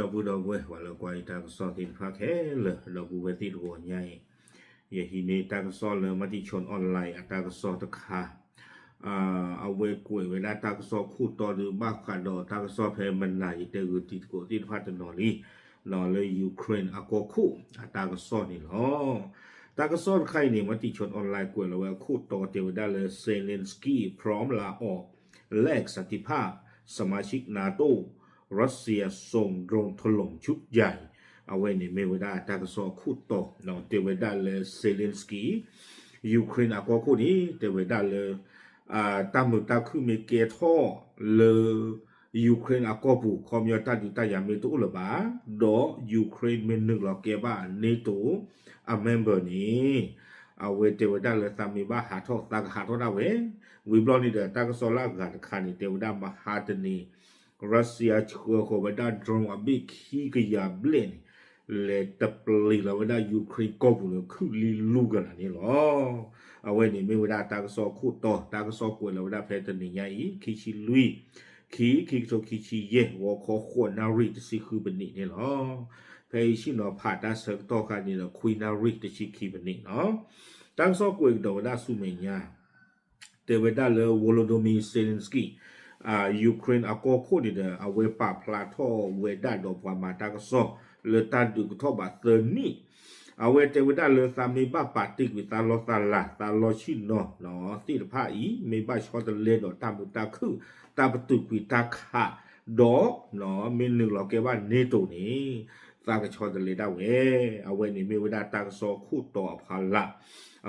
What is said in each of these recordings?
ဒီပုၢ်ဒီဝဲၢ် ပှၤလၢကွၢ်ယတၢ်ကစီၣ်သ့ၣ်တဖၣ်ခဲလၢာ် ဒီပုၢ်ဝဲၢ်သ့ၣ်တဂီၤညါအံၤ, ယဟံးန့ၢ်တၢ်ကစီၣ်လၢ Matichon Online အတၢ်ကစီၣ်တခါ, အဝဲကွဲးဝဲဒၣ်တၢ်ကစီၣ်ခိၣ်တီဒုး ဘၣ်ဃးဒီးတၢ်ကစီၣ်ဖဲမနၤယတဲဂုာ်တံၤသကိးသ့ၣ်တဖၣ်တနီၤလံ, လၢ Ukraine အကီၢ်ခိၣ်အတၢ်ကစီၣ်န့ၣ်လီၤ. တၢ်ကစီၣ်တခါအံၤန့ၣ် Matichon Online ကွဲးလီၤဝဲအခိၣ်တီတဲဝဲဒၣ်လၢ Zelensky ဖျီမလၤအီၤ လဲးစတိဖၣ် สมาชิก NATO รัสเซียส่งโดรนถล่มชุดใหญ่ အဝဲန့ၣ်မ့ၢ်ဝဲဒၣ်တၢ်ကစီၣ်အခိၣ်တီ, တဲဝဲဒၣ်လၢ Zelensky Ukraine အကီၢ်ခိၣ်န့ၣ် တဲဝဲဒၣ်လၢ တၢ်မုာ်တၢ်ခုၣ်မ့ၢ်ကဲထီၣ်လၢ Ukraine အကီၢ်ပူၤ ခီပညီတၢ်ဒုးတၢ်ယၤမ့ၢ်တအိၣ်လၢၤဘၣ်, ဒီး Ukraine မ့ၢ်နုာ်လီၤကဲဘၣ် NATO အ member န့ၣ် အဝဲတဲဝဲဒၣ်လၢသးမ့ၢ်ဘၣ်ဟးထီၣ် သးကဟးထီၣ်ဒၣ်ဝဲ, ဝံၤဘျီန့ၣ်ဒီး တၢ်ကစီၣ်လၢအဂၤတခါန့ၣ် တဲဝဲဒၣ်မဟါတနံၤ Russia ဆှၢဃီၤဝဲဒၣ် drone အဘ့ၣ်ခံကယၤဘျဲၣ်န့ၣ် လဲၤတပျံၤလီၤဝဲဒၣ် Ukraine ကီၢ်ပူၤလၢခုၣ်လံလူကလးန့ၣ်လီၤ. အဝဲန့ၣ်မ့ၢ်ဝဲဒၣ်တၢ်ကစီၣ်ခိၣ်တီ, တၢ်ကစီၣ်ကွဲးလီၤဝဲဒၣ်ဖဲတနံၤညါအံၤ ခံဆံလွံၢ် ခံ ခံကထိခံဆံယဲၢ် ဂီၤခီဃိးနၣ်ရံၣ်တဆံဃုပနံးန့ၣ်လီၤ. ဖဲအံၤဆ့ၣ်နီၤဖးတၢ်ဆၢကတီၢ်ခါန့ၣ်ဒီး ခွံနၣ်ရံၣ်တဆံခံပနံးလီၤ. တၢ်ကစီၣ်ကွဲးကဒီးဝဲဒၣ်ဆူမဲာ်ညါ တဲဝဲဒၣ်လၢ Volodymyr Zelensky Ukraine အကီၢ်ခိၣ်န့ၣ်ဒီး အဝဲပာ်ဖျါထီၣ်ဝဲဒၣ်ဒီးပှၤမၤတၢ်ကစီၣ်လၢတၢ်ဒုးကထီၣ်ဘးသၢနံၣ်, အဝဲတဲဝဲဒၣ်လၢသးမ့ၢ်ဘၣ်ပာ်တ့ၢ်ကွံာ်သးလီၢ်သးလၤ သးလီဆ့ၣ်နီၤသ့ၣ်တဖၣ်အံၤ မ့ၢ်ဘၣ်ဆီတလဲဒီးတၢ်မုာ်တၢ်ခုၣ် တၢ်ပတုာ်ကွံာ်တၢ်ခး ဒီး မ့ၢ်နုာ်လီၤကဲဘၣ် NATO န့ၣ် သးကဆီတလဲဒၣ်ဝဲ. အဝဲန့ၣ်မ့ၢ်ဝဲဒၣ်တၢ်ကစီၣ်ခိၣ်တီအဖီလာ်,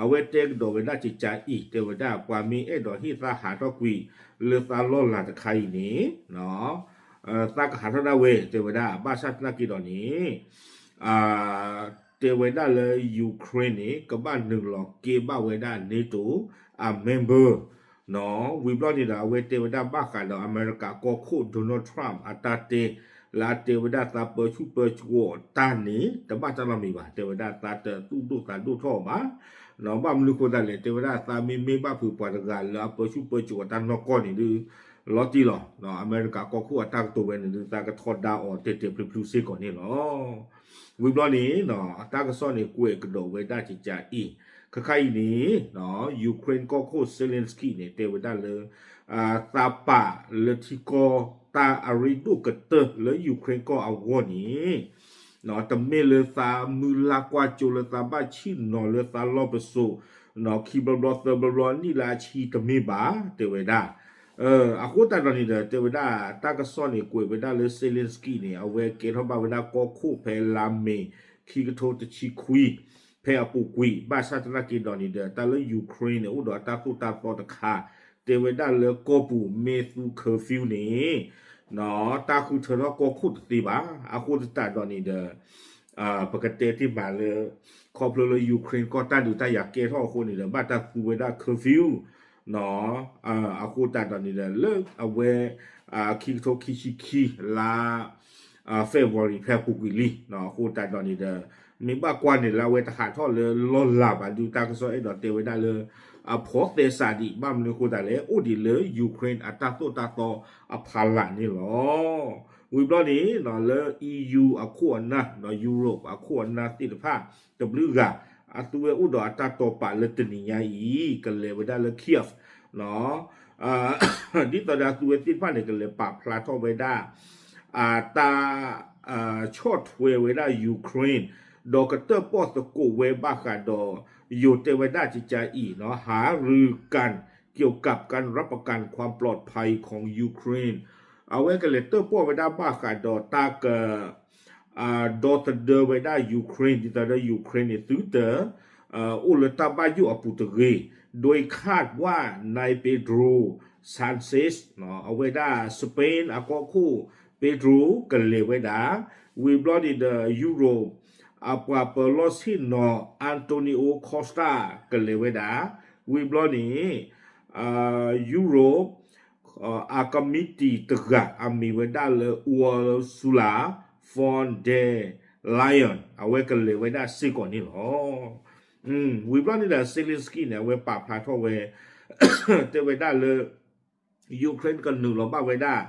အဝဲတဲကဒီးဝဲဒၣ်ကကးအံၤ တဲဝဲဒၣ်ပှၤမ့ၢ်အဲၣ်ဒိးဟ့ၣ်သးဟးထီၣ်ကွံာ်လၢသးလီၢ်လၤတခါအံၤန့ၣ် သးကဟးထီၣ်ဒၣ်ဝဲ တဲဝဲဒၣ် ဘၣ်ဆၣ်သနာ်က့ဒီးန့ၣ် တဲဝဲဒၣ်လၢ Ukraine န့ၣ် ကဘၣ်နုာ်လီၤကဲဘၣ်ဝဲဒၣ် NATO အ member ဝံၤဘျီန့ၣ်ဒီး အဝဲတဲဝဲဒၣ်ဘၣ်ဃးဒီးအမဲရကၤကီၢ်ခိၣ် Donald Trump အတၢ်တဲ လၢအတဲဝဲဒၣ်သးပၢဆူၣ်ပၢစိးတၢ်န့ၣ် တဘၣ်တၢ်နီတမံၤဘၣ်, တဲဝဲဒၣ်သးတသူၣ်ဒိၣ်သးဒိၣ်ထီၣ်ဘၣ်, ဘၣ်မနုၤဃိသတးလဲၣ် တဲဝဲဒၣ်သးမ့မ့ၢ်ဘၣ်ဖုးပှၤတဂၤလၢအပၢဆူၣ်ပၢစိးတၢ်နီၢ်ကီၢ်န့ၣ်ဒုး လီၤတံၢ်လီၤ. အမဲရကၤကီၢ်ခိၣ်အတၢ်ကတိၤဝဲန့ၣ်ဒုး သးကထီဒါအီၤတဲာ်တဲာ်ဖျုးဖျုးစ့ၢ်ကီးန့ၣ်လီၤ. ဝံၤဘျီန့ၣ် တၢ်ကစီၣ်န့ၣ်ကွဲးကဒီးဝဲဒၣ်ကကးအံၤ, ခဲခါအံၤန့ၣ် Ukraine ကီၢ်ခိၣ် Zelensky န့ၣ် တဲဝဲဒၣ်လၢ သးပာ်လၢထံကီၢ်တၢ်အရ့ဒိၣ်ကတၢၢ်လၢ Ukraine ကီၢ်အဂီၢ်န့ၣ် တမ့ၢ်လၢသးမုၢ်လၢ်ကွၢ်စိလၢသးဘၣ်ဆ့ၣ်နီၤလၢသးလီၢ်ပစိာ် ခံဘျီဘျီသၢဘျီဘျီနံၣ်လၢအဆံတမ့ၢ်ဘၣ် တဲဝဲဒၣ်. အဃိသတးဒီးန့ၣ်ဒီး တဲဝဲဒၣ် တၢ်ကစီၣ်န့ၣ်ကွဲးဝဲဒၣ်လၢ Zelensky န့ၣ် အဝဲကဲထီၣ်ဘၣ်ဝဲဒၣ်ကီၢ်ခိၣ်ဖဲလါမ့ၤ ခံကထိတဆံခွံ ဖဲအပူၤကွံာ် ဘၣ်ဆၣ်သနာ်က့ဒီးန့ၣ်ဒီး တၢ်လၢ Ukraine န့ၣ် အိၣ်ဒီးအတၢ်သိၣ်တၢ်သီတခါ တဲဝဲဒၣ်လၢကီၢ်ပူၤမ့ၢ်သူ curfew န့ၣ် တၢ်ဃုထၢထီၣ်ကီၢ်ခိၣ်တသ့ဘၣ်. အဃိသတးဒီးန့ၣ်ဒီး ပကတဲတ့ၢ်မးလၢ ခီဖျိလၢ Ukraine ကီၢ်တၢ်ဒုးတၢ်ယၤကဲထီၣ်အဃိန့ၣ်ဒီး ဘၣ်တၢ်သူဝဲဒၣ် curfew အဃိသတးဒီးန့ၣ်ဒီး လၢအဝဲ ခံကထိခံဆံခံ လါ February ဖဲအပူၤကွံာ်လံ. အဃိသတးဒီးန့ၣ်ဒီး မ့ၢ်ဘၣ်ကွၢ်န့ၣ်လၢအဝဲတဟးထီၣ်လၢလီၢ်လၤဘၣ်ဒုး တၢ်ကစီၣ်အဲၣ်ဒိးတဲဝဲဒၣ်လၢ အဖိးသဲစးဒံး ဘၣ်မနုၤအဃိသတးလဲၣ် အိၣ်ဒံးလၢ Ukraine အတၢ်သိၣ်တၢ်သီအဖီလာ်န့ၣ်လီၤ. ဝံၤဘျီန့ၣ် လၢ EU အခိၣ်အနၢ် Europe အခိၣ်အနၢ်သ့ၣ်တဖၣ် တဘျုးဂၤ အသုဝဲအိၣ်ဒီးအတၢ်တိာ်ပာ်လၢတနံၤညါအံၤ ကလဲၤဝဲဒၣ်လၢ Kyiv ဒ်သိးဒီးအသုဝဲသ့ၣ်တဖၣ်န့ၣ် ကလဲၤပာ်ဖျါထီၣ်ဝဲဒၣ် အတၢ် ဆီၣ်ထွဲဝဲဒၣ် Ukraine ဒီးကတၢၢ်ပီၣ်သကိးဝဲဘၣ်ဃးဒီး ယိၤတဲဝဲဒၣ်ကကးအံၤ หารือกันเกี่ยวกับการรับประกันความปลอดภัยของยูเครน အဝဲကလဲၤတၢၣ်ပီၣ်ဝဲဒၣ်ဘၣ်ဃးဒီးတၢ်က ဒီသဒၢဝဲဒၣ် Ukraine ဒ်သိးဒီး Ukraine န့ၣ် သုတ အိၣ်လၢတၢ်ဘၣ်ယိၣ်အပူၤတဂ့ၤ, โดยคาดว่านายเปโดร ซานเชส အဝဲဒၣ် Spain အကီၢ်ခိၣ် Pedro ကလဲၤဝဲဒၣ်, ဝံၤဘျီန့ၣ်ဒီး Europe အပှၤပၢၤလီၢ်ဆ့ၣ်နီၤ Antonio Costa ကလဲၤဝဲဒၣ်, ဝံၤဘျီန့ၣ် Europe အကမံးတံာ်တဂၤ အမံၤဝဲဒၣ်လၢ Ursula von der Leyen အဝဲကလဲၤဝဲဒၣ်စ့ၢ်ကီးန့ၣ်လီၤ. ဝံၤဘျီန့ၣ်ဒီး Zelensky န့ၣ် အဝဲပာ်ဖျါထီၣ်ဝဲ တဲဝဲဒၣ်လၢ Ukraine ကနုာ်လီၤဘၣ်ဝဲဒၣ်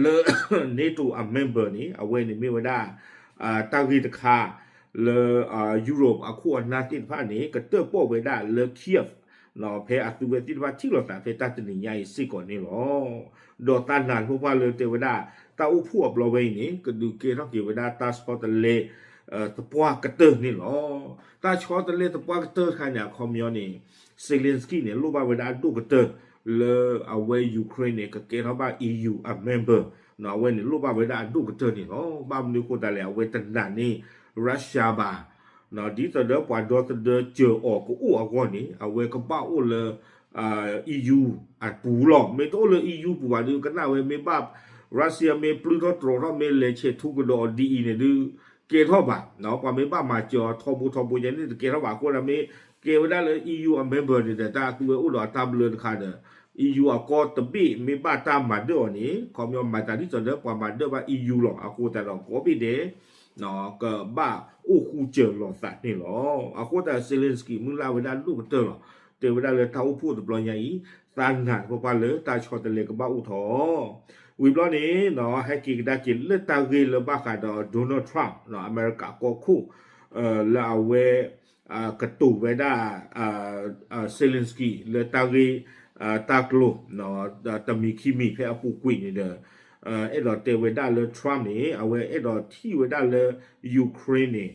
လၢ NATO အ member န့ၣ် အဝဲန့ၣ်မ့ၢ်ဝဲဒၣ် တၢ်ဂ့ၢ်တခါ လၢ Europe အခိၣ်အနၢ်သ့ၣ်တဖၣ်န့ၣ် ကတၢၣ်ပီၣ်ဝဲဒၣ်လၢ Kyiv ဖဲအသုဝဲသ့ၣ်တဖၣ်ထံၣ်လိာ်သးဖဲတၢ်တနံၤညါအံၤစ့ၢ်ကီးန့ၣ်လီၤ. ဒီးသးနၢ်ဖိပှၢ်လၢတဲဝဲဒၣ် တၢ်အိၣ်ဖှိၣ်အဘျီဝဲအံၤန့ၣ် ကဒုးကဲထီၣ်က့ၤဝဲဒၣ်တၢ်ဆီတလဲ သပှၢ်ကတၢၢ်န့ၣ်လီၤ. တၢ်ဆီတလဲသပှၢ်ကတၢၢ်တခါန့ၣ် အခီပညီန့ၣ် Zelensky န့ၣ် လိၣ်ဘၣ်ဝဲဒၣ်အဒိၣ်ကတၢၢ် လၢအဝဲ Ukraine န့ၣ် ကကဲထီၣ်ဘၣ် EU အ member အဝဲန့ၣ်လိၣ်ဘၣ်ဝဲဒၣ်အဒိၣ်ကတၢၢ်န့ၣ်လီၤ. ဘၣ်မနုၤအဃိသတးလဲၣ် အဝဲတနာ်န့ၢ် Russia ဘၣ် ဒ်သိးဒီးပှၤဒီသဒၢစၢၤအီၤကအိၣ်အဂီၢ်န့ၣ် အဝဲကဘၣ်အိၣ်လၢ EU အပူၤလီၤ. မ့ၢ်တအိၣ်လၢ EU ပူၤဘၣ်ဒုး ကနၣ်ဝဲမ့ၢ်ဘၣ် Russia မ့ၢ်ပျုၢ်ထီၣ်တြီၤထီၣ် မ့ၢ်လဲၤဆဲးထူကဒီးအီၤဒ်အံၤန့ၣ်ဒုး ကဲထီၣ်ဘၣ်. ပှၤမ့ၢ်ဘၣ်မၤစၢၤအီၤထီဘိထီဘိညါန့ၣ် တကဲထီၣ်ဘၣ်. အဃိသတးမ့ၢ်ကဲဝဲဒၣ်လၢ EU အ member န့ၣ်ဒီး တၢ်သူဝဲအိၣ်ဒီးအတၢ်ဘျၢတခါဒီး EU အကီၢ်တဘ့ၣ်မ့ၢ်ဘၣ်တၢ်မၤဒၢၣ်အီၤန့ၣ် ခီပညီမၤသးဒ်သိးဒီးပှၤမၤဒၢၣ်ဘၣ် EU လီၤ. အဃိသတးဒီးကိးဘ့ၣ်ဒဲး ကဘၣ်အိၣ်ဃူစၢၤလိာ်သးန့ၣ်လီၤ. အဃိသတး Zelensky မုၢ်လၢ်ဝဲဒၣ်ဒိၣ်ကတၢၢ်လီၤ. တဲဝဲဒၣ်လၢတၢ်အိၣ်ဖှိၣ်တဘျီညါအံၤ သးနၢ်တပှၢ်ပှၢ်လၢတၢ်ဆီတလဲကဘၣ်အိၣ်ထီၣ် ဝံၤဘျီန့ၣ် ဟဲက့ၤကဒါက့ၤလၢတၢ်ဂ့ၢ်လၢဘၣ်ဃးဒီး Donald Trump အမဲရကၤကီၢ်ခိၣ် လၢအဝဲ ကတိၤဝဲဒၣ် Zelensky လၢတၢ်ဂ့ၢ် တၢ်ကျိၤ တမံၤခံမံၤဖဲအပူၤကွံာ်န့ၣ်ဒီး အဲၣ်ဒိးတဲဝဲဒၣ်လၢ Trump န့ၣ် အဝဲအဲၣ်ဒိးထံၣ်ဝဲဒၣ်လၢ Ukraine န့ၣ်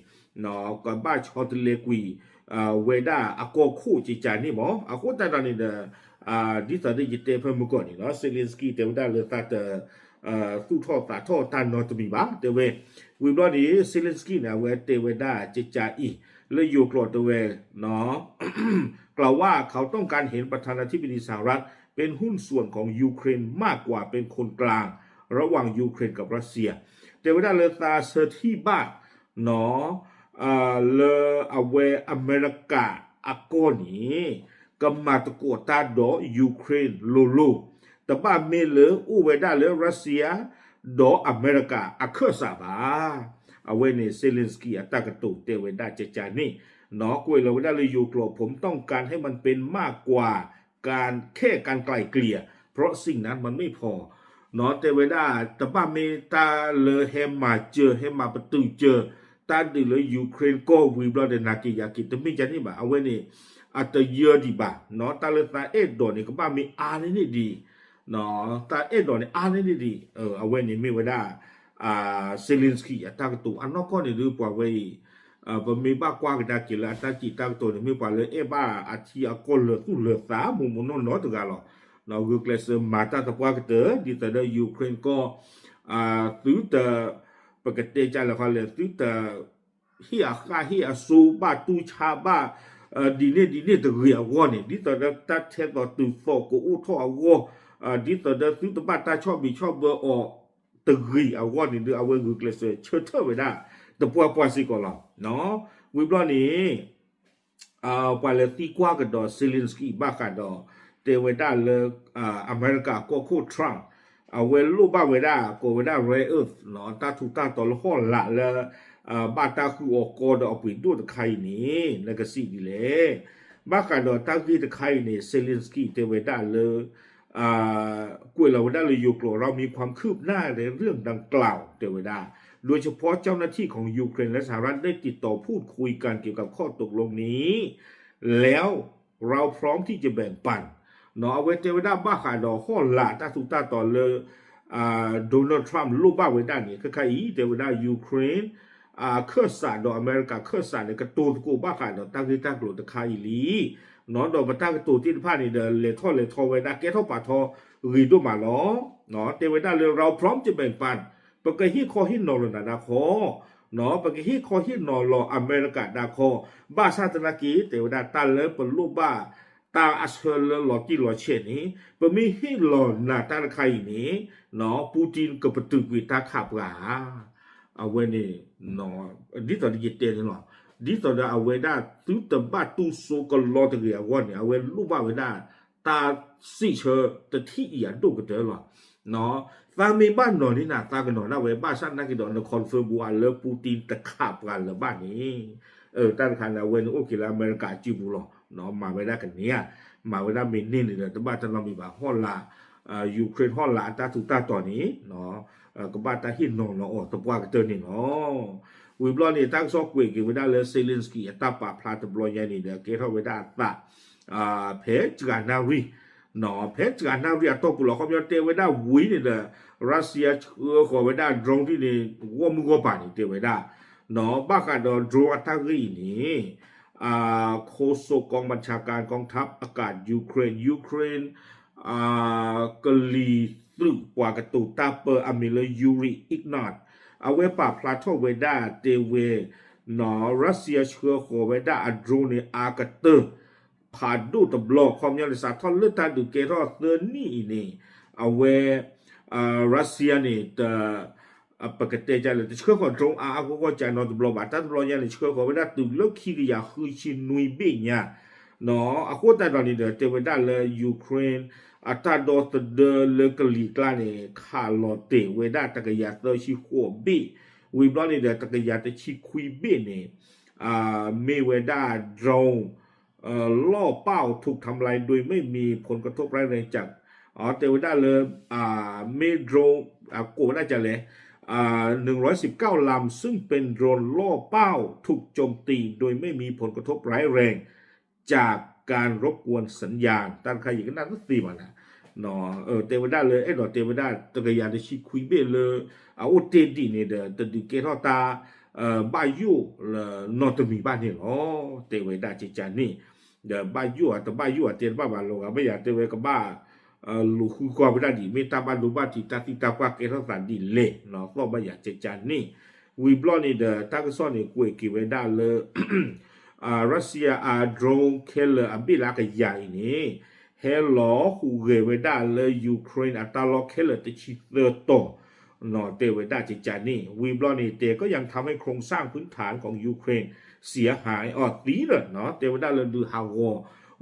ကဘၣ်ဆီတလဲကွံာ် ဝဲဒၣ်အကီၢ်ခိၣ်ကကန့ၣ်မး. အဃိသတးဒီးန့ၣ်ဒီး ဒ်သိးဒီးယတဲဖဲမုၢ်ကီၢ်န့ၣ်လီၤ Zelensky တဲဝဲဒၣ်လၢသးတ သူၣ်ထီၣ်သးထီၣ်တၢ်နီတမံၤဘၣ် တဲဝဲ. ဝံၤဘျီန့ၣ် Zelensky န့ၣ် အဝဲတဲဝဲဒၣ်ကကအံၤ လၢယိၤကျိာ်တဲဝဲ กล่าวว่าเขาต้องการเห็นประธานาธิบดีสหรัฐเป็นหุ้นส่วนของยูเครนมากกว่าเป็นคนกลางระหว่างยูเครนกับรัสเซีย တဲဝဲဒၣ်လၢသးဆၢထံၣ်ဘၣ် လၢအဝဲအမဲရကၤအကီၢ်န့ၣ် ကမၤသကိးတၢ်ဒီး Ukraine လိၤလိၤ တဘၣ်မ့ၢ်လၢအိၣ်ဝဲဒၣ်လၢ Russia ဒီးအမဲရကၤအခၢၣ်စးဘၣ်. အဝဲန့ၣ် Zelensky အတၢ်ကတိၤတဲဝဲဒၣ်ကကန့ၣ် ကွဲးလီၤဝဲဒၣ်လၢယိၤကျိာ် ผมต้องการให้มันเป็นมากกว่าการแค่การไกล่เกลี่ย เพราะสิ่งนั้นมันไม่พอ တဲဝဲဒၣ် တဘၣ်မ့ၢ်တၢ်လၢဟဲမၤစၢၤ ဟဲမၤပတုာ်စၢၤ တၢ်ဒုးလၢ Ukraine ကီၢ်ဝံၤဘျီဒီး နၤက့ၤယၤက့ၤ တမ့ၢ်ကန့ၣ်ဘၣ်. အဝဲန့ၣ် အတယၢဒံးဘၣ်. တၢ်လၢသးအဲၣ်ဒိးန့ၣ် ကဘၣ်မ့ၢ်အါန့ၢ်န့ၢ်ဒံး တၢ်အဲၣ်ဒိးန့ၣ် အါန့ၢ်န့ၢ်ဒံး အဝဲန့ၣ်မ့ၢ်ဝဲဒၣ် Zelensky အတၢ်ကတိၤ အနီၢ်ကီၢ်န့ၣ်ဒုး ပှၤဝဲအံၤ ပမ့ၢ်ဘၣ်ကွၢ်ကဒါက့ၤလၢအတၢ်စံးတၢ်ကတိၤန့ၣ် မ့ၢ်ပှၤလၢအဲၣ်ဘၣ်အထံအကီၢ်လၢာ်သူၣ်လၢာ်သး မိၢ်မိၢ်နီၢ်နီၢ်တဂၤလီၤ. ဂုာ်ကျဲးစၢးမၤတၢ်သပှၢ်ကတၢၢ် ဒ်သိးဒီး Ukraine ကီၢ် သုတ ပကတဲကလဲၣ်ဃီလဲၣ် သုတ ဟ့ၣ်အဃၣ်ဟ့ၣ်အစိဘၣ် တူၢ်ဆါဘၣ် ဒ်န့ၣ်ဒ်န့ၣ်တဂ့ၤအဂီၢ်န့ၣ် ဒ်သိးဒီးတၢ်ထဲသိးတုၤသိးကအိၣ်ထီၣ်အဂီၢ် ဒ်သိးဒီးသုတဘၣ်တၢ်ဆီၣ်ဘံးဆီၣ်ဘၢအီၤတဂ့ၤအဂီၢ်န့ၣ်ဒုး အဝဲဂုာ်ကျဲးစၢးဆၢထၢၣ်ဝဲဒၣ် တပှၢ်ပှၢ်စ့ၢ်ကီးလီၤ. ဝံၤဘျီန့ၣ် ပှၤလဲၤသံကွၢ်ကဒီး Zelensky ဘၣ်ဃးဒီး တဲဝဲဒၣ်လၢ အမဲရကၤကီၢ်ခိၣ် Trump အဝဲလိၣ်ဘၣ်ဝဲဒၣ် ကိးဝဲဒၣ် rare earth တၢ်ထူးတၢ်တီၤလၢဟီၣ်လာ်လၢ ဘၣ်တၢ်ဃုအီၤကီဒီးအပှ့ၤဒိၣ်တခါအံၤန့ၣ် နကစံးဒ်လဲၣ်. ဘၣ်ဃးဒီးတၢ်ဂ့ၢ်တခါအံၤန့ၣ် Zelensky တဲဝဲဒၣ်လၢ ကွဲးလီၤဝဲဒၣ်လၢယိၤကျိာ် เรามีความคืบหน้าในเรื่องดังกล่าว တဲဝဲဒၣ် โดยเฉพาะเจ้าหน้าที่ของยูเครนและสหรัฐได้ติดต่อพูดคุยกันเกี่ยวกับข้อตกลงนี้ แล้วเราพร้อมที่จะแบ่งปัน အဝဲတဲဝဲဒၣ်ဘၣ်ဃးဒီးဟီၣ်လာ်တၢ်ထူးတၢ်တီၤလၢ Donald Trump လိၣ်ဘၣ်ဝဲဒၣ်န့ၣ် ခဲခါအံၤ တဲဝဲဒၣ် Ukraine အခၢၣ်စးဒီးအမဲရကၤခၢၣ်စးန့ၣ် ကတိၤသကိးဘၣ်ဃးဒီးတၢ်ဂ့ၢ်တၢ်ကျိၤတခါအံၤလံ. ဒီးပတၢ်ကတိၤသ့ၣ်တဖၣ်န့ၣ်ဒီး လဲၤထီၣ်လဲၤထီဝဲဒၣ် ကဲထီၣ်ပာ်ထီဂ့ၤဒိၣ်မးလီၤ. တဲဝဲဒၣ်လၢ เราพร้อมจะแบ่งปัน ပကဟ့ၣ်ခီဟ့ၣ်နီၤလီၤနၤတၢ်ခီ ပကဟ့ၣ်ခီဟ့ၣ်နီၤလီၤအမဲရကၤတၢ်ခီ, ဘၣ်ဆၣ်သနာ်က့ တဲဝဲဒၣ်တၢ်လၢပလိၣ်ဘၣ်တၢ်အဆၢလၢလီၤတံၢ်လီၤဆဲးန့ၣ် ပမ့ၢ်ဟ့ၣ်လီၤနၤတၢ်တခါအံၤန့ၣ် Putin ကပတုာ်ကွံာ်တၢ်ခးပှၤဧါ. အဝဲန့ၣ် ဒ်သိးဒီးယတဲန့ၣ်လီၤ. ဒ်သိးဒီးအဝဲဒၣ်သုတဘၣ်တူၢ်စိကလီတဂ့ၤအဂီၢ်န့ၣ် အဝဲလိၣ်ဘၣ်ဝဲဒၣ် တၢ်စံးဆၢတထံၣ်အံၤအဒိၣ်ကတၢၢ်လီၤ. သးမ့ၢ်ဘၣ်နီၤန့ၢ်နၤ သးကနီၤဒၣ်ဝဲ ဘၣ်ဆၣ်သနာ်က့ဒီး န confirm ဘၣ်လၢ Putin တခးပှၤလၢၤဘၣ်န့ၣ်, တၢ်တခါန့ၣ် အဝဲန့ၣ်အိၣ်က့ၤလၢအမဲရကၤအစုပူၤလီၤ. မၤဝဲဒၣ်ကန့ၢ်ဧါ, မၤဝဲဒၣ်မ့ၢ်န့ၢ်န့ၣ်ဒီး တဘၣ်တနီတမံၤဘၣ် ဟီၣ်လာ် Ukraine ဟီၣ်လာ်အတၢ်ထူးတၢ်တီၤန့ၣ် ကဘၣ်တၢ်ဟ့ၣ်နီၤလီၤအီၤသပှၢ်ကတၢၢ်န့ၣ်လီၤ. ဝံၤဘျီန့ၣ် တၢ်ကစီၣ်ကွဲးက့ၤဝဲဒၣ်လၢ Zelensky အတၢ်ပာ်ဖျါတဘျီညါန့ၣ်ဒီး ကဲထီၣ်ဝဲဒၣ်အသး ဖဲစှၤနၣ်ရံၣ် ဖဲစှၤနၣ်ရံၣ်အတီၢ်ပူၤလီၤ. ခီပညီတဲဝဲဒၣ်ဝံၤန့ၣ်ဒီး Russia ဆှၢဃီၤဝဲဒၣ် drone ဒ်န့ၣ် ဂီၢ်မုၢ်ဂီၢ်ပၤန့ၣ် တဲဝဲဒၣ် ဘၣ်ဃးဒီး drone အတၢ်ဂ့ၢ်အံၤန့ၣ် โฆษกกองบัญชาการกองทัพอากาศยูเครน Ukraine ကလံၤသုးပှၤကတိၤတၢ်ပၢအမံၤလၢ Yuri Ignat အဝဲပာ်ဖျါထီၣ်ဝဲဒၣ်တဲဝဲ Russia ဆှၢဃီၤဝဲဒၣ်အ drone န့ၣ် အါကတၢၢ် ဖးဒိၣ်တဘျီ ခီပညီန့ၣ် စးထီၣ်လၢတၢ်ဒုးကဲထီၣ်သၢနံၣ်အံၤန့ၣ် အဝဲ Russia န့ၣ် တ ပကတဲကလဲၣ် တဆှၢဃီၤ drone အါအါဂီၢ်ဂီၢ်ကၢနီတဘျီဘၣ်. တၢ်တဘျီညါန့ၣ် ဆှၢဃီၤဝဲဒၣ်တုၤလၢခံကယၤဃုဆံနွံဘ့ၣ်ညါ အဃိသတးဒီးန့ၣ်ဒီး တဲဝဲဒၣ်လၢ Ukraine အတၢ်ဒီသဒၢလၢကလံၤကျါန့ၣ် ခးလီၤတဲာ်ဝဲဒၣ်တကယၤသၢဆံဃိးဘ့ၣ်, ဝံၤဘျီန့ၣ်ဒီး တကယၤတဆံခွံဘ့ၣ်န့ၣ် မ့ၢ်ဝဲဒၣ် drone ล่อเป้าถูกทำลายโดยไม่มีผลกระทบร้ายแรงจาก တဲဝဲဒၣ်လၢ မ့ၢ် drone ကိးဝဲဒၣ်ကလဲၣ် หนึ่งร้อยสิบเก้าลำ ซึ่งเป็นโดรนล่อเป้าถูกโจมตีโดยไม่มีผลกระทบร้ายแรงจากการรบกวนสัญญาณ တၢ်တခါယကနၣ်တသ့ဘၣ်နၤ တဲဝဲဒၣ်လၢအဲၣ်ဒိးတဲဝဲဒၣ် တကယၤတဆံခွံဘ့ၣ်လၢ အအိၣ်တ့ၢ်ဒံးန့ၣ်ဒီး တဒုးကဲထီၣ်တၢ် ဘၣ်ယိၣ်လၢနီတမံၤဘၣ်န့ၣ်လီၤ. တဲဝဲဒၣ်ကကန့ၣ် ဒီးဘၣ်ယိၣ်ဧါတဘၣ်ယိၣ်ဧါတဲတဘၣ်ဘၣ် လီၤဂာ်ဘၣ်ယၤတဲဝဲကဘၣ် လူၤဃုကွၢ်ဝဲဒၣ်ဒံး မ့ၢ်တၢ်ဘၣ်ဒိဘၣ်ထံးတၢ်သံတၢ်ပှၢ်ကဲထီၣ်သးဒ်လဲၣ် သီၣ်ဘၣ်ယၤကကန့ၣ် ဝံၤဘျီန့ၣ်ဒီး တၢ်ကစီၣ်န့ၣ်ကွဲးက့ၤဝဲဒၣ်လၢ Russia အ drone ခဲလၢာ်အဘ့ၣ်လၢအကယၤအံၤန့ၣ် ဟဲလီၤဟူးဂဲၤဝဲဒၣ်လၢ Ukraine အတၢ်လီၢ်ခဲလၢာ်တဆံသၢတီၤ တဲဝဲဒၣ်ကကန့ၣ် ဝံၤဘျီန့ၣ် တဲကီယၢ် ทำให้โครงสร้างพื้นฐานของยูเครนเสียหาย အီၤသံဒီး တဲဝဲဒၣ်လၢဒုးဟးဂီၤ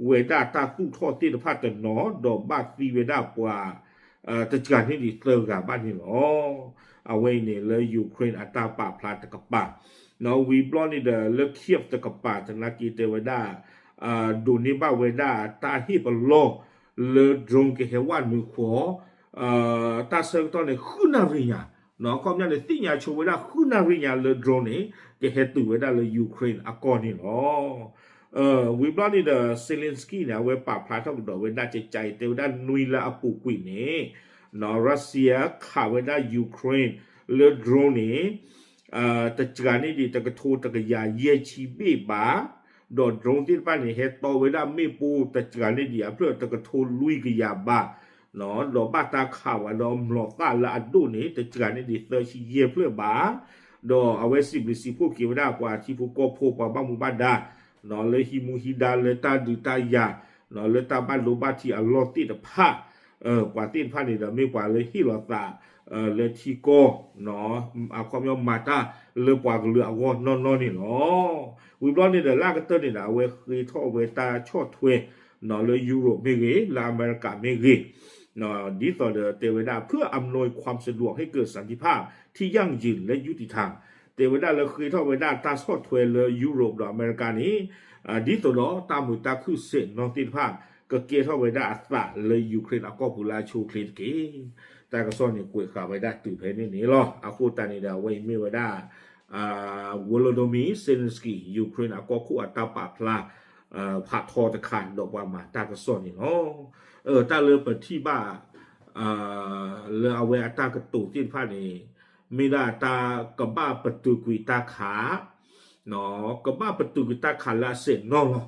ဝဲဒၣ်တၢ်သူၣ်ထီၣ်သ့ၣ်တဖၣ်တနီၤ ဒီးဘၣ်သံဝဲဒၣ်ပှၤ တစှၤန့ၢ်ဒံးသၢဂၤဘၣ်န့ၣ်လီၤ. အဝဲအံၤန့ၣ်လၢ Ukraine အတၢ်ပာ်ဖျါတကပၤ ဝံၤဘျီန့ၣ်ဒီးလၢ Kyiv တကပၤ သနာ်က့တဲဝဲဒၣ် ဒိးန့ၢ်ဘၣ်ဝဲဒၣ်တၢ်ဟ့ၣ်ပလီၢ်လၢ drone ကဟဲဝဲနုာ်ဃီၤ တၢ်ဆၢကတီၢ်န့ၣ် ဃုနၣ်ရံၣ်ညါ ခီပညီန့ၣ် သ့ၣ်ညါဆိဝဲဒၣ်ဃုနၣ်ရံၣ်ညါလၢ drone န့ၣ် ကဟဲတုၤဝဲဒၣ်လၢ Ukraine အကီၢ်န့ၣ်လီၤ. ဝံၤဘျီန့ၣ်ဒီး Zelensky န့ၣ် အဝဲပာ်ဖျါထီၣ်ကဒီးဝဲဒၣ်ကကအံၤ တဲဝဲဒၣ်နွံလၢအပူၤကွံာ်န့ၣ် Russia ခးဝဲဒၣ် Ukraine လၢ drone န့ၣ် တစှၤန့ၢ်ဒံးတကထိတကယၤယဲၢ်ဆံဘ့ၣ်ဘၣ်, ဒီး drone သ့ၣ်တဖၣ်န့ၣ် ဟဲတီဝဲဒၣ်မ့ၣ်ပိၢ်တစှၤန့ၢ်ဒံးအဖျၢၣ်တကထိလွံၢ်ကယၤဘၣ်, ဒီးဘၣ်တၢ်ခးဝဲဒီးမျိာ်သၣ်လၢအဒိၣ်န့ၣ် တစှၤန့ၢ်ဒံးသၢဆံယဲၢ်ဖျၢၣ်ဘၣ်, ဒီးအဝဲစံးဘျုးစံးဖှိၣ်က့ၤဝဲဒၣ်ပှၤထံဖိကီၢ်ဖိပှၤဘၣ်မူဘၣ်ဒါ လၢဟံးမူဟံးဒါလၢတၢ်ဒုးတၢ်ယၤ လၢတၢ်ဘၣ်ဒိဘၣ်ထံးအလီၢ်သ့ၣ်တဖၣ်, ပှၤသ့ၣ်တဖၣ်န့ၣ်ဒီးမ့ၢ်ပှၤလၢဟ့ၣ်လီၤသး လၢထံကီၢ် အခီပညီမၤတၢ်လၢပှၤကလုာ်အဂီၢ်နီၢ်နီၢ်န့ၣ်လီၤ. ဝံၤဘျီန့ၣ်ဒီးလၢအကတၢၢ်န့ၣ်ဒီး အဝဲဃ့ထီၣ်ဝဲတၢ်ဆီၣ်ထွဲ လၢ Europe မ့ၢ်ဂ့ၤ လၢအမဲရကၤမ့ၢ်ဂ့ၤ ဒ်သိးဒီးတဲဝဲဒၣ် เพื่ออำนวยความสะดวกให้เกิดสันติภาพที่ยั่งยืนและยุติธรรม တဲဝဲဒၣ်လၢဃ့ထီၣ်ဝဲဒၣ်တၢ်ဆီၣ်ထွဲလၢ Europe ဒီးအမဲရကၤန့ၣ် ဒ်သိးဒီးတၢ်မုာ်တၢ်ခုၣ်စဲးနီၢ်သ့ၣ်တဖၣ် ကကဲထီၣ်ဝဲဒၣ်အသးလၢ Ukraine အကီၢ်ပူၤလၢအဆိအချ့တက့ၢ်. တၢ်ကစီၣ်န့ၣ်ကွဲးဃာ်ဝဲဒၣ်တုၤဖဲန့ၣ်န့ၣ်လီၤ. အဃိသတးန့ၣ်ဒီး အဝဲအံၤမ့ၢ်ဝဲဒၣ် Volodymyr Zelensky Ukraine အကီၢ်ခိၣ်အတၢ်ပာ်ဖျါ ဖးထီတခါ ဒီးပှၤမၤတၢ်ကစီၣ်န့ၣ်လီၤ. တၢ်လၢပထံၣ်ဘၣ် လၢအဝဲအတၢ်ကတိၤသ့ၣ်တဖၣ်န့ၣ် မ့ၢ်ဒၣ်တၢ်ကဘၣ်ပတုာ်ကွံာ်တၢ်ခး ကဘၣ်ပတုာ်ကွံာ်တၢ်ခးလၢအစဲးနီၣ်လီ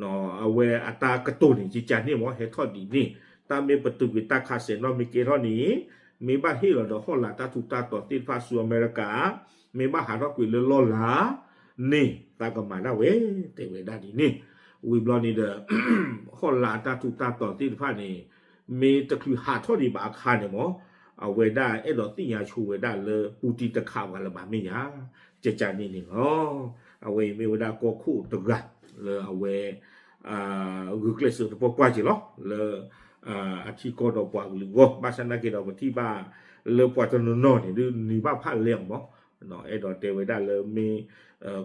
ၤ. အဝဲအတၢ်ကတိၤန့ၣ် ကကန့ၣ်မ့ၢ်ဟဲထီၣ်ဒ်န့ၣ် တၢ်မ့ၢ်ပတုာ်ကွံာ်တၢ်ခးစဲးနီၣ်မ့ၢ်ကဲထီၣ်န့ၣ် မ့ၢ်ဘၣ်ဟ့ၣ်လီၤဒီးဟီၣ်လာ်တၢ်ထူးတၢ်တီၤသ့ၣ်တဖၣ်ဆူအမဲရကၤ မ့ၢ်ဘၣ်ဟးထီၣ်ကွံာ်လၢလီၢ်လၤန့ၣ် သးကမၤဒၣ်ဝဲ တဲဝဲဒၣ်ဒ်န့ၣ် ဝံၤဘျီန့ၣ်ဒီး ဟီၣ်လာ်အတၢ်ထူးတၢ်တီၤသ့ၣ်တဖၣ်န့ၣ် မ့ၢ်တချုးဟးထီၣ်ဒံးဘၣ်အခါန့ၣ်မ့ၢ် အဝဲဒၣ်အဲၣ်ဒိးသ့ၣ်ညါဆိဝဲဒၣ်လၢ Putin တခးပှၤလၢၤဘၣ်မ့ၢ်ယၤ ကကန့ၣ်န့ၣ်လီၤ. အဝဲအံၤမ့ၢ်ဝဲဒၣ်ကီၢ်ခိၣ်တဂၤ လၢအဝဲ ဂုာ်ကျဲးစၢးသပှၢ်ပှၢ်က့ၤလီၤ လၢ အထံကီၢ်ဒီးပှၤကလုာ်အဂီၢ် ဘၣ်ဆၣ်သနာ်က့ဒီးပထံၣ်ဘၣ် လၢပှၤတနီၤနီၤန့ၣ် ဒုးနံၤဘၣ်ဖးလဲၢ်အီၤမ့ၢ် အဲၣ်ဒိးတဲဝဲဒၣ်လၢမ့ၢ်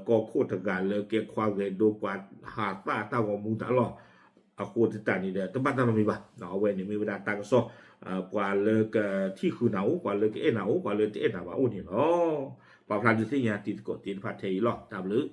ကီၢ်ခိၣ်တဂၤလၢကဲခွါဂဲၤဒိပှၤဟးသၣ်တၢ်ဂီၤမူတၢ်လီၢ် အဃိသတးန့ၣ်ဒီး တဘၣ်တၢ်နီတမံၤဘၣ်. အဝဲန့ၣ်မ့ၢ်ဝဲဒၣ်တၢ်ကစီၣ် ပှၤလၢကထံၣ်ဃုာ်နၤအိၣ်, ပှၤလၢကအဲၣ်နၤအိၣ်, ပှၤလၢတအဲၣ်နၤဘၣ်အိၣ်န့ၣ်လီၤ. ပာ်ဖျါဒုးသ့ၣ်ညါတံၤသကိးသ့ၣ်တဖၣ်ထဲအံၤလီၤ. တၢ်ဘျုး